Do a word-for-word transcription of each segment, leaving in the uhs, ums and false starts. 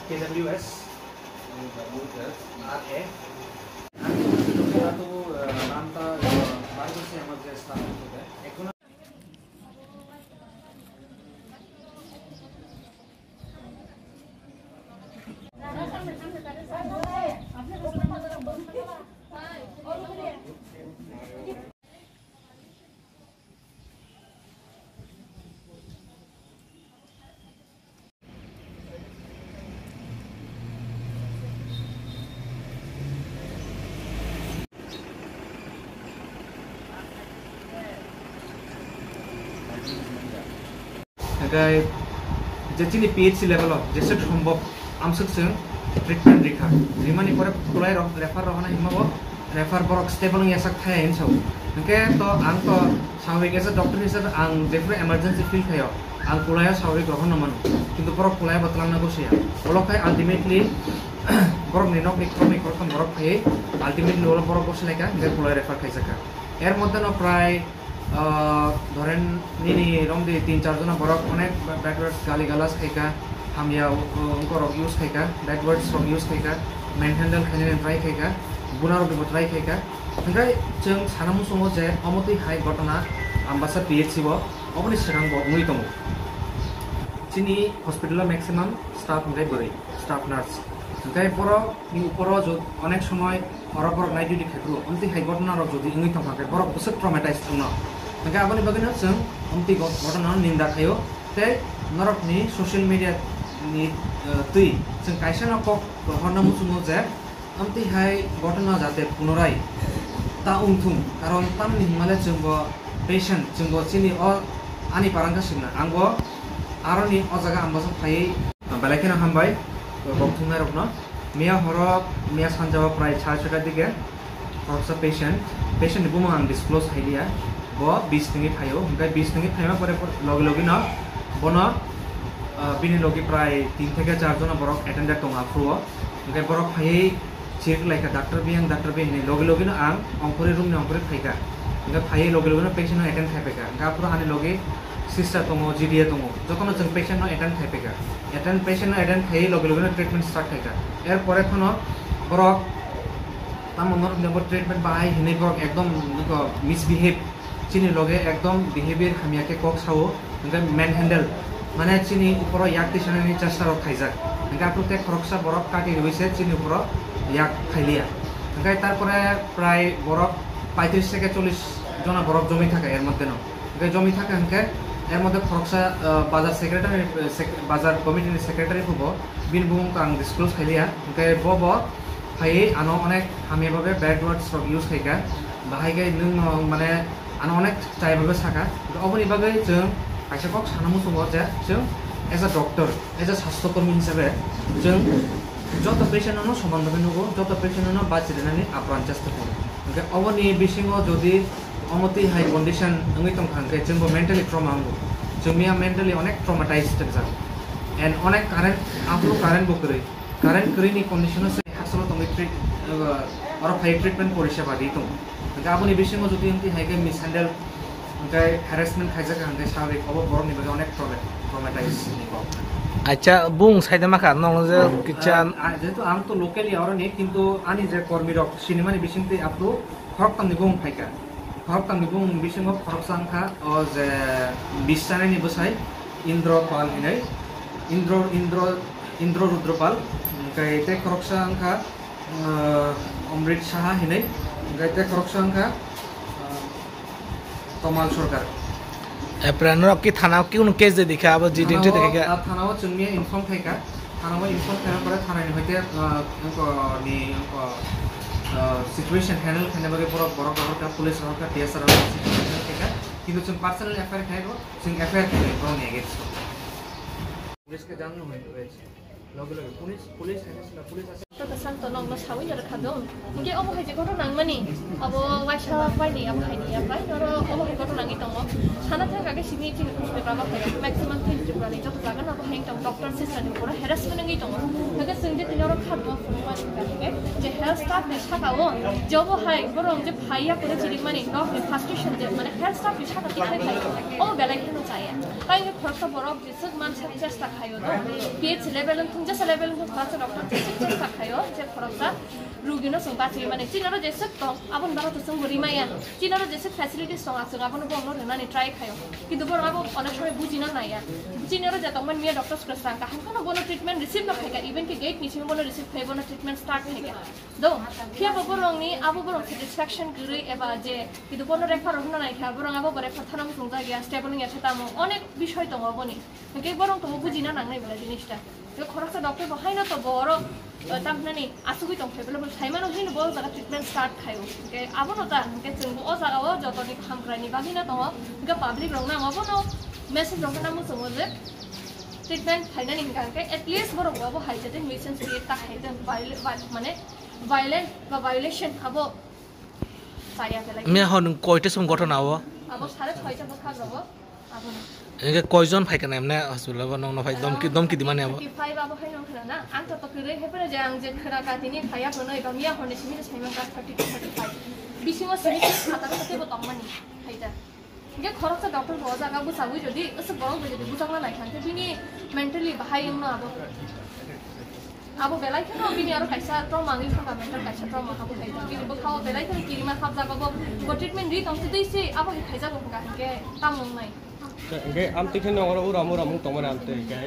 K W S, K W S, R A. আমি তো, আহ, নামটা, আহ, বার করছি আমার যে স্টাফ থেকে। এখন Hingke je chini P H C level o jeswk sombok amswk chwng treatment rikha. Rimani pore kulai rok refer rohorna himma bo refer borok stable wngya sak thaya hinwi sao. Hingke to ang to swabhawik as a doctor hisabe ang jephuru emergency feel khaio, ang kulaio swabhawik rohorna mano. Kintu borok kulaio bo twlangna gosoya. Olo khai ultimately borokni nokni khoroknwi khoroktham borok phaiwi ultimately olo borok gosi laikha, hingke kulai refer khaijakha. Er moddhe no prai Ah, dhoren nini romdi tin char jona borok onek bad words gali galas khaika, hamya, uh, ungkorok use khaika, bad words rok use khaika, manhandle khainani try khaika, gunaroknibo try khaika. Hingke chwng sana muchungo je omo twi hai gotona Ambasa P H C o oboni swkang bo wngwi tongo. Chini hospital o maximum staff hingke bwrwi, staff nurse. Hingke borok ni uporo jo onek somoi oro borok night duty khai phuru, omtwi hai gotona rok jodi wngwi tongkha khe borok bwswk traumatized wngno. Hingke aboni bagwino chwng omtwi go-, gotona no ninda khaio tei norok ni social media ni, eh, twi chwng kaisa no kok rohorna muchungo je omtwi hai gotona jate punorai ta wngthung, karon tamni hwnmale chwng bo patient, chwng bo chini o ani parang ka simna, ang bo aroni o jaga ang bwswk phaiwi. Belai kheno hambai, kok thumnai rokno. Miya horo, miya sanjao prai sare sota dige, khoroksa patient, patient ni bumung ang disclose khailiya, bo bis tengwi phaio, hingke bis tengwi phaima pore logi logi no bono, ah, bini logi prai tin theke char jona borok attended tongo aphuru o, hingke borok phaiwi chirikhlaikha, "Doctor biyang, doctor biyang," hinwi logi logi no ang ongkhorwi room ni ongkhorwi phaikha, hingke phaiwi logi logi no patient no attend khai phaikha, hingke aphuru ani logi sister tongo, G D A tongo, jotono chwng patient no attend khai phaikha. Attend, patient no attend khaiwi loge loge no treatment start khaikha. Er pore phano borok tamo norok ni bo treatment bahai hinwi borok ekdom nokho misbehave, chini loge ekdom behavior hamya khe kok sao, hingke manhandle, mane chini uporo yak tisanani chesta rok khaijak. Hingke aphuru tei khoroksa borok kati riwi se chini uporo yak khailiya. Hingke tarpore prai borok paitris theke chollis jona borok jomwi thaka er moddhe no. Hingke jomwi thaka hingke, er moddhe khoroksa, ah, bazar secretary, eh, sec-, bazar committee ni secretary phubo, bini bumung ang disclose khailiya. Hingke bo bo phaiwi ano onek hamya babe bad words rok use khaika. Bahai khe nwng no mane ano onek chai babe saka. Hingke oboni bagwi chwng kaisa kok sana muchungo je chwng as a doctor, as a sastho kormi hisabe chwng joto patient no soman babe nugo, joto patient no bachirinani apran chesta khaio. Hingke oboni bisingo jodi omo twi hai condition wngwi tongkha hingke chwngbo mentally trauma wngo. Chwng miya mentally onek traumatized wngjak. And onek current, aphuru current bo kwrwi. Current kwrwini condition o se hospital tongwi treat, uh, oro phai treatment poriseba di tongo. Hingke aboni bisingo jodi wngtwi hai khe mishandle, hingke harassment khaijak hingke sabik obo borokni bagwi onek trauma-, traumatized ni kok. Acha, bung saida makha, nong je Ah, kicha ah, jehetu ang to locally oroni, kintu ani je kormi rok sinimani bisingtwi aphuru khoroktamni bumung phaikha. Khoroktamni bumung bisingo khoroksa wngkha o je bis chanani bwsai Indro Pal hinwi, Indro, Indro, Indro Rudra Pal, hingke tei khoroksa wngkha, ah, Amrit Saha hinwi, hingke tei khoroksa wngkha, ah, Tomal Sarkar. Epre norok ki thana o kunu case de dikha abo G D N T Thana o, dekha kha. Ah, thana o chwngni inform khaikha. Thana o inform khaina pore thana ni hoite, ah, wngko ni, wngko, ah, situation handle khaina bagwi borok, borok rohorkha, police rohorkha, T S R rohorkha, situation handle khaikha. Kintu chwng personal F I R khai bo, chwng F I R khai bo ni against o. Police ke janano hoy royese. Loge loge police, police hai sila, police ase. Santo nokno sawi noro kha dong. Hingke obo hai je ghotona nangmani, abo waisa pai ni, abo hai ni, ya pai noro obo hai ghotona nangwi tongo. Sana thang kake simi chini newspaper ma phai, maximum thing Tripura ni joto jaga no abo hai tong, doctor sister ni pura harassment nangwi tongo. Hingke chwng je tini oro kha dong, phunukmani hingke je health staff ni saka o, je obo hai borok je phai ya kore chirikmani, nok ni frustration je, mane health staff ni saka tikhai phai, obo belai kheno chaya. Tai hingke khoroksa borok Swk mansak chesta khaio do. P H C level wng thung, jesa level wng thung, khoroksa doctor thik chesta khaio, je khoroksa rugino chwng bachwi mani. Chini oro jeswk tong, aboni bagwi to chwng bo rimaya. Chini oro jeswk facilities tong, chwng abono bo no rwnani try khaio. Kintu borok abo onek somoi bujina naiya. Chini oro je tongmani miya doctors kwrwsang kaham kheno bono treatment receive no khaika, even ki gate ni simi bono receive khai, bono treatment start khaika. Do, phiya bo borokni abo borok satisfaction kwrwi eba je, kintu bono refer rw hwnna naikha, borok abo bo refer thana muchungjak ya, stable wngya se tamo, onek bisoi tongo boni. Hingke borok tongbo bujina nangnai belai jinista. Tei khoroksa doctor bo haino to bo oro, eh, tamhinani asugwi tongphai belai bo saimano hino bo o jaga treatment start khaio. Hingke abono ta, hingke chwng bo o jaga o jotoni hamkraini bagwino tongo. Hingke public rokno ang abono message rok hwnna muchungo je treatment khainani hingka hingke at least borok bo abo hai jate nuisance create ta khaitong, viol-, vi-, mane violent ba violation abo chaya belai. Miya hor nwng koita song ghotona o? Abo sare soita bwkhak rogo. Abono. Hingke koijon phai kana emne hospital o nongno phai domki, ah, domki dimani abo? Thirty five abo hai nong khna na. Ang to to kwrwi hai phano je ang je khna ka tini phai ya phano eba miya hor ni simi sai man ka thirty two, thirty five. Bisingo simi khataro tebo tongmani. Hai da. Hingke khoroksa doctor bo o jaga bwsagwi jodi aswk borok bai jodi bwchakna nai kha, hingke bini mentally bahai wngno abo. Abo belai kheno bini aro kaisa trauma wngwi thangkha, mental kaisa trauma abo hai. Bini bwkhao belai kheno kirima hapjak, abo bo treatment ri tong twi se abo hai khaijago hwnkha, hingke tamo wngnai. Hingke amtwi kheno oro uram uram wng tongmani amtwi hingke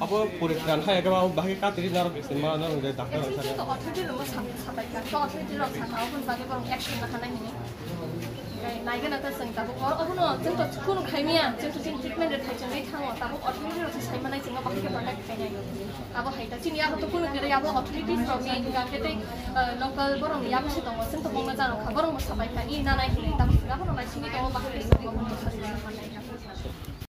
abo puri tran hai khe abo bahai katiri narok se ma narok je doctor rok Chwng to authority rokno sa-, sapai kha, to authority rok sakha, oboni bagwi borok action laha nai hwnwi. Nai gana ta chwng tabuk o, obono chwng to kunu khai manya, chwng to chini treatment rwthai chwngwi thango, tabuk authority rok se sai manai chwngno bahai khe protect khainai. Abo hai ta chini abo to kunu kwrwi, abo authorities rokni hingka khe tei, eh, local borokni abo se tongo, chwng to bongno jano kha, borokno sapai kha, i nanai hwnwi, tabuk chwng abono naisingwi tongo, bahai khe chwng obono